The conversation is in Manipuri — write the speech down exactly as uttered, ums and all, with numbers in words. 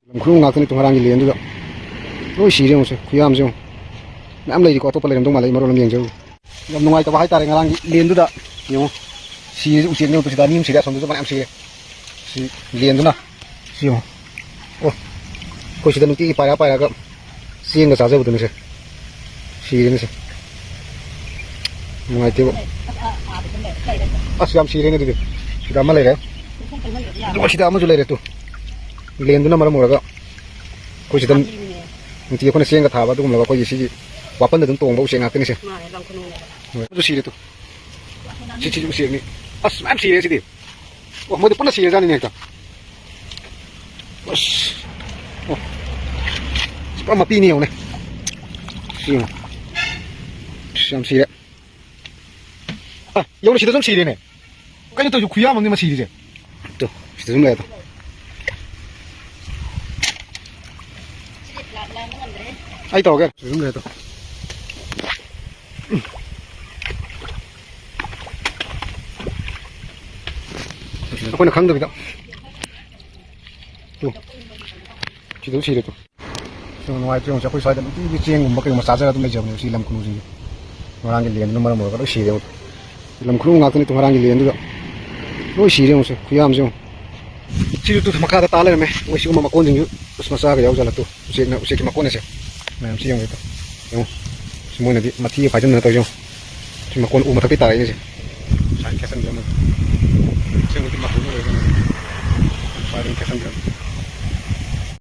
ꯂꯝ ꯈꯨꯅꯨ ꯉꯥꯛꯇꯅꯤ ꯇꯨ ꯉꯔꯥꯡꯒꯤ ꯂꯦꯟꯗꯨꯗ꯫ ꯂꯣꯏ ꯁꯤꯔꯦ ꯌꯦꯡꯉꯨꯁꯦ, ꯈꯨꯌꯥꯝꯁꯦ ꯌꯦꯡꯉꯨ꯫ ꯃꯌꯥꯝ ꯂꯩꯔꯤꯀꯣ, ꯑꯇꯣꯞꯄ ꯂꯩꯔꯝꯗꯧ ꯃꯥꯜꯂꯦ, ꯑꯩ ꯃꯔꯣꯜ ꯑꯃ ꯌꯦꯡꯖꯔꯨ꯫ ꯌꯥꯝ ꯅꯨꯡꯉꯥꯏꯇꯕ ꯍꯥꯏꯇꯥꯔꯦ, ꯉꯔꯥꯡꯒꯤ ꯂꯦꯟꯗꯨꯗ ꯌꯦꯡꯉꯨ꯫ ꯁꯤꯔꯤꯁꯦ ꯎꯆꯦꯛꯅꯦ, ꯎꯆꯦꯛ ꯑꯅꯤ ꯑꯍꯨꯝ ꯁꯤꯔꯦ, ꯑꯁꯣꯝꯗꯁꯨ ꯐꯅꯌꯥꯝ ꯁꯤꯔꯦ꯫ ꯁꯤ ꯂꯦꯟꯗꯨꯅ꯫ ꯁꯤ ꯌꯦꯡꯉꯣ꯫ ꯑꯣ, ꯑꯩꯈꯣꯏ ꯁꯤꯗ ꯅꯨꯡꯇꯤꯒꯤ ꯄꯥꯏꯔ ꯄꯥꯏꯔꯒ ꯆꯦꯡꯒ ꯆꯥꯖꯕꯗꯨꯅꯤꯁꯦ꯫ ꯁꯤꯔꯦꯅꯦꯁꯦ꯫ ꯅꯨꯡꯉꯥꯏꯇꯦꯕ꯫ ꯑꯁ, ꯌꯥꯝ ꯁꯤꯔꯦꯅꯦ ꯑꯗꯨꯗꯤ꯫ ꯁꯤꯗ ꯑꯃ ꯂꯩꯔꯦ꯫ ꯑꯗꯨꯒ ꯁꯤꯗ ꯑꯃꯁꯨ ꯂꯩꯔꯦ ꯇꯨ꯫ ꯂꯦꯟꯗꯨꯅ ꯃꯔꯝ ꯑꯣꯏꯔꯒ ꯑꯩꯈꯣꯏ ꯁꯤꯗ ꯅꯨꯡꯇꯤ ꯑꯩꯈꯣꯏꯅ ꯆꯦꯡꯒ ꯊꯥꯕ ꯑꯗꯨꯒꯨꯝꯂꯒ ꯑꯩꯈꯣꯏꯒꯤ ꯁꯤꯒꯤ ꯋꯥꯄꯟꯗ ꯑꯗꯨꯝ ꯇꯣꯡꯕ ꯎꯆꯦꯛ ꯉꯥꯛꯇꯅꯤꯁꯦ꯫ ꯃꯥꯅꯦ, ꯂꯝ ꯈꯨꯅꯨꯅꯦꯕ꯫ ꯍꯣꯏ꯫ ꯑꯗꯨ ꯁꯤꯔꯦ ꯇꯨ꯫ ꯁꯤ, ꯁꯤꯁꯨ ꯎꯆꯦꯛꯅꯤ꯫ ꯑꯁ, ꯃꯌꯥꯝ ꯁꯤꯔꯦ ꯁꯤꯗꯤ꯫ ꯑꯣ, ꯃꯣꯏꯗꯤ ꯄꯨꯟꯅ ꯁꯤꯔꯖꯥꯠꯅꯤꯅꯦ ꯍꯦꯛꯇ꯫ ꯑꯁ꯫ ꯑꯣ꯫ ꯁꯤ ꯄꯨꯔꯥ ꯃꯄꯤꯅꯤ ꯌꯦꯡꯉꯨꯅꯦ꯫ ꯁꯤ ꯌꯦꯡꯉꯨ꯫ ꯑꯁ, ꯌꯥꯝ ꯁꯤꯔꯦ꯫ ꯑ, ꯌꯦꯡꯉꯨꯅꯦ, ꯁꯤꯗꯁꯨ ꯑꯗꯨꯝ ꯁꯤꯔꯦꯅꯦ꯫ ꯀꯩꯅꯣ ꯇꯧꯔꯤꯁꯦ, ꯈꯨꯌꯥꯝ ꯑꯃꯅꯤ ꯃꯁꯤꯔꯤꯁꯦ꯫ ꯇꯨ, ꯁꯤꯗꯁꯨ ꯑꯗꯨꯝ ꯂꯩꯔꯦ ꯇꯨ꯫ ꯑꯩ ꯇꯧꯔꯒꯦ꯫ ꯁꯤꯗ ꯑꯗꯨꯝ ꯂꯩꯔꯦ ꯇꯨ꯫ ꯑꯩꯈꯣꯏꯅ ꯈꯪꯗꯕꯤꯗ꯫ ꯇꯨ꯫ ꯁꯤꯗꯁꯨ ꯁꯤꯔꯦ ꯇꯨ꯫ ꯌꯥꯝ ꯅꯨꯡꯉꯥꯏꯇ꯭ꯔꯦ, ꯌꯦꯡꯉꯨꯁꯦ꯫ ꯑꯩꯈꯣꯏ ꯁ꯭ꯋꯥꯏꯗ ꯅꯨꯡꯇꯤꯒꯤ ꯆꯦꯡꯒꯨꯝꯕ ꯀꯩꯒꯨꯝꯕ ꯆꯥꯖꯔ ꯑꯗꯨꯝ ꯂꯩꯖꯕꯅꯦꯕ ꯁꯤ ꯂꯝ ꯈꯨꯅꯨꯁꯤꯡꯁꯦ꯫ ꯉꯔꯥꯡꯒꯤ ꯂꯦꯟꯗꯨꯅ ꯃꯔꯝ ꯑꯣꯏꯔꯒ ꯂꯣꯏ ꯁꯤꯔꯦ, ꯌꯦꯡꯉꯨ꯫ ꯂꯝ ꯈꯨꯅꯨ ꯉꯥꯛꯇꯅꯤ ꯇꯨ ꯉꯔꯥꯡꯒꯤ ꯂꯦꯟꯗꯨꯗ꯫ ꯂꯣꯏ ꯁꯤꯔꯦ, ꯌꯦꯡꯉꯨꯁꯦ꯫ ꯈꯨꯌꯥꯝꯁꯦ ꯌꯦꯡꯉꯨ꯫ ꯁꯤꯁꯨ ꯇꯨ ꯃꯈꯥꯗ ꯇꯥ ꯂꯩꯔꯝꯃꯦ꯫ ꯃꯣꯏ ꯁꯤꯒꯨꯝꯕ ꯃꯀꯣꯟꯁꯤꯡꯁꯨ ꯑꯁ ꯃꯆꯥꯒ ꯌꯥꯎꯖꯥꯠꯂ ꯇꯨ꯫ ꯎꯆꯦꯛꯅ, ꯎꯆꯦꯛꯀꯤ ꯃꯀꯣꯟ ꯑꯁꯦ꯫ ꯃꯌꯥꯝ ꯁꯤ ꯌꯦꯡꯉꯨꯁꯦ ꯇꯨ꯫ ꯌꯦꯡꯉꯨ꯫ ꯁꯤ ꯃꯣꯏꯅꯗꯤ ꯃꯊꯤꯒ ꯐꯥꯏꯖꯤꯟꯗꯅ ꯇꯧꯔꯤꯁꯦ ꯌꯦꯡꯉꯨ꯫ ꯁꯤ ꯃꯀꯣꯟ ꯎ ꯃꯊꯛꯇꯩ ꯇꯥꯔꯛꯏꯅꯦ ꯁꯦ꯫ ꯁꯥꯏꯟ ꯈꯦꯠꯆꯟꯕ ꯑꯃ꯫ ꯑꯁꯦꯡꯕꯗꯤ ꯃꯄꯨ ꯑꯣꯏꯔꯒꯅ ꯁ꯭ꯋꯥꯏꯗ ꯑꯗꯨꯝ ꯈꯦꯠꯆꯟꯕꯤꯔꯝꯃꯦ꯫